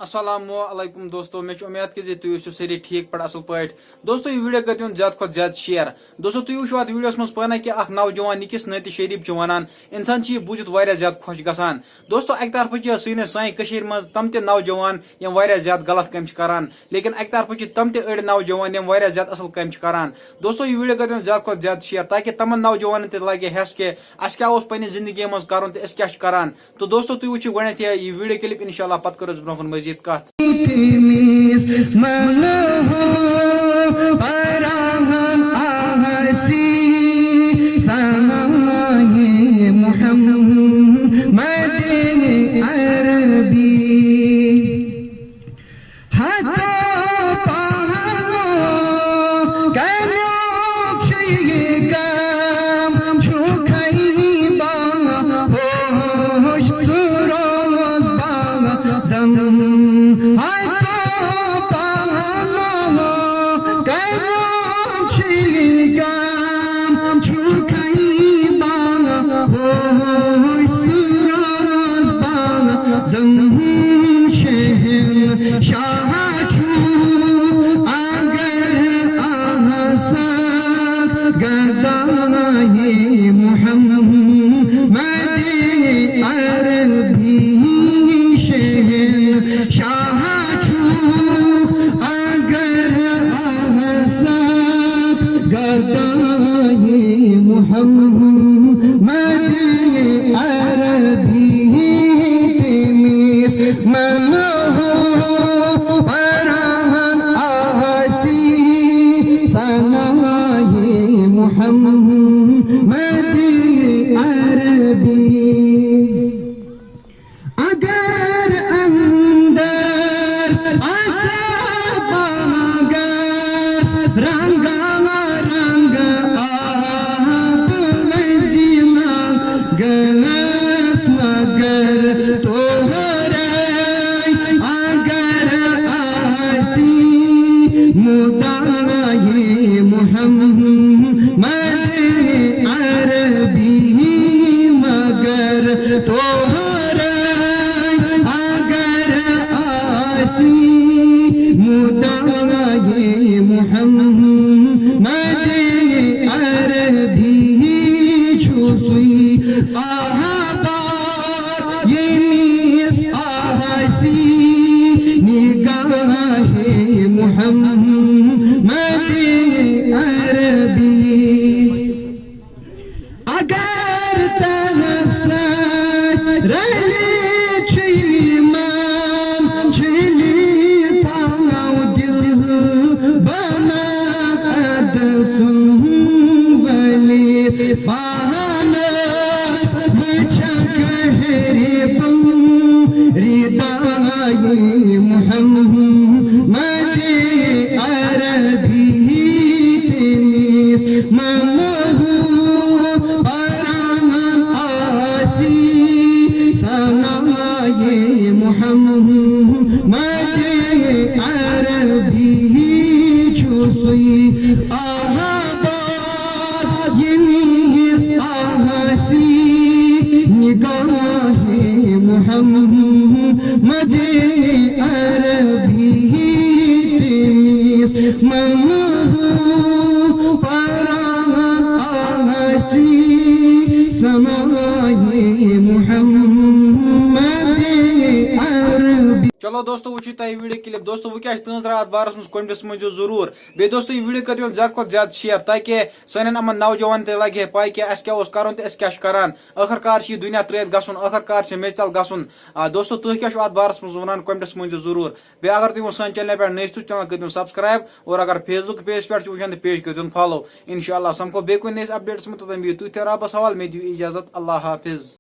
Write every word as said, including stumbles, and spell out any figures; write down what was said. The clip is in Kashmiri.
السلام علیکم دوستو، مےٚ چھِ اُمید کہِ زِ تُہۍ ٲسِو سٲری ٹھیٖک پٲٹھۍ، اَصٕل پٲٹھۍ۔ دوستو، یہِ video کٔرۍزیون زیادٕ کھۄتہٕ زیادٕ share۔ دوستو، تُہۍ وٕچھِو اَتھ videoس منٛز پانَے کہِ اَکھ نوجوان یہِ کِژھ نعتِ شریٖف چھُ وَنان۔ اِنسان چھُ یہِ بوٗزِتھ واریاہ زیادٕ خۄش گژھان۔ دوستو، اَکہِ طرفہٕ چھِ سٲنِس، سانہِ کٔشیٖرِ منٛز تِم تہِ نوجوان یِم واریاہ زیادٕ غلط کامہِ چھِ کَران، لیکن اَکہِ طرفہٕ چھِ تِم تہِ أڑۍ نوجوان یِم واریاہ زیادٕ اَصٕل کامہِ چھِ کَران۔ دوستو، یہِ video کٔرۍزیون زیادٕ کھۄتہٕ زیادٕ share تاکہِ تِمَن نوجوانَن تہِ لَگہِ حٮ۪س کہِ اَسہِ کیٛاہ اوس پنٛنہِ زِندگی منٛز کَرُن تہٕ أسۍ کیٛاہ چھِ کَران۔ تو دوستو، تُہۍ وٕچھِو گۄڈٕنٮ۪تھ یہِ، یہِ video clip، اِنشاء اللہ پَتہٕ کَرو أسۍ برٛونٛہہ کُن مٔزیٖد کَتھ۔ تٔمِس منہو پراہن آسی سنایہِ محمد عربی۔ ہتو پہنو کمیوک شیگام چھو کھئی با ہوش سروز با دم۔ ہتو پہنو کمیوک شیگام چھو کھئی با ہوش سروز با دم۔ شہن شاہ چھو اگر آسان گدائے محمد عربی۔ شہن شاہ چھو اگر آسان گدائے محمد عربی۔ تٔمِس منہو پراہن آسی سنایہِ محمد عربی۔ اگر اندر آسا باغس رنگا رنگ آپ مزینا گس مگر تورے اگر آسی مدعی محمد عربی مگر تورے اگر آسی مدعی محمد عربی چھو سُے احبار ییٚمِس آسی نگاہ محمد عربی۔ اگر تنس سۭتۍ رلہِ چھُ ایمان، چھُلہِ تھاو دل بنا قد سُن ولی۔ پانس وٕچھکھ ہیٚرِ بۄن ردایہِ محمد عربی۔ تٔمِس منہو پران آسی ثنایہِ محمد عربی۔ چھُ سُے احبار ییٚمِس آسی نگاہ محمد عربی۔ تٔمِس منہو پران آسی ثنایہِ محمد عربی۔ چلو دوستو، وٕچھِو تۄہہِ video clip۔ دوستو، وۄنۍ کیٛاہ چھِ تُہٕنٛز راے؟ اَتھ بارَس منٛز comments منٛز ؤنۍزیو ضروٗر۔ بیٚیہِ دوستو، یہِ video کٔرۍزیون زیادٕ کھۄتہٕ زیادٕ share تاکہِ سانٮ۪ن یِمَن نوجوانَن تہِ لَگہِ ہے پَے کہِ اَسہِ کیٛاہ اوس کَرُن تہٕ أسۍ کیٛاہ چھِ کَران۔ ٲخٕر کار چھِ یہِ دُنیا ترٛٲوِتھ گژھُن، ٲخٕر کار چھِ میٚژِ تَل گژھُن۔ آ، دوستو، تُہۍ کیٛاہ چھِو اَتھ بارَس منٛز وَنان؟ Comments منٛز ؤنۍزیو ضروٗر۔ بیٚیہِ اگر تُہۍ وۄنۍ سانہِ channel پٮ۪ٹھ نٔے چھِو، channel کٔرۍزیو subscribe، اور اگر Facebook page پٮ۪ٹھ چھِو وٕچھان تہٕ page کٔرۍزیون follow۔ اِنشاء اللہ سَمکھو بیٚیہِ کُنہِ نٔیِس updateس منٛز، توٚتام بِہِو تُہۍ تہِ رۄبَس حوالہٕ، مےٚ دِیِو اِجازت، اللہ حافظ۔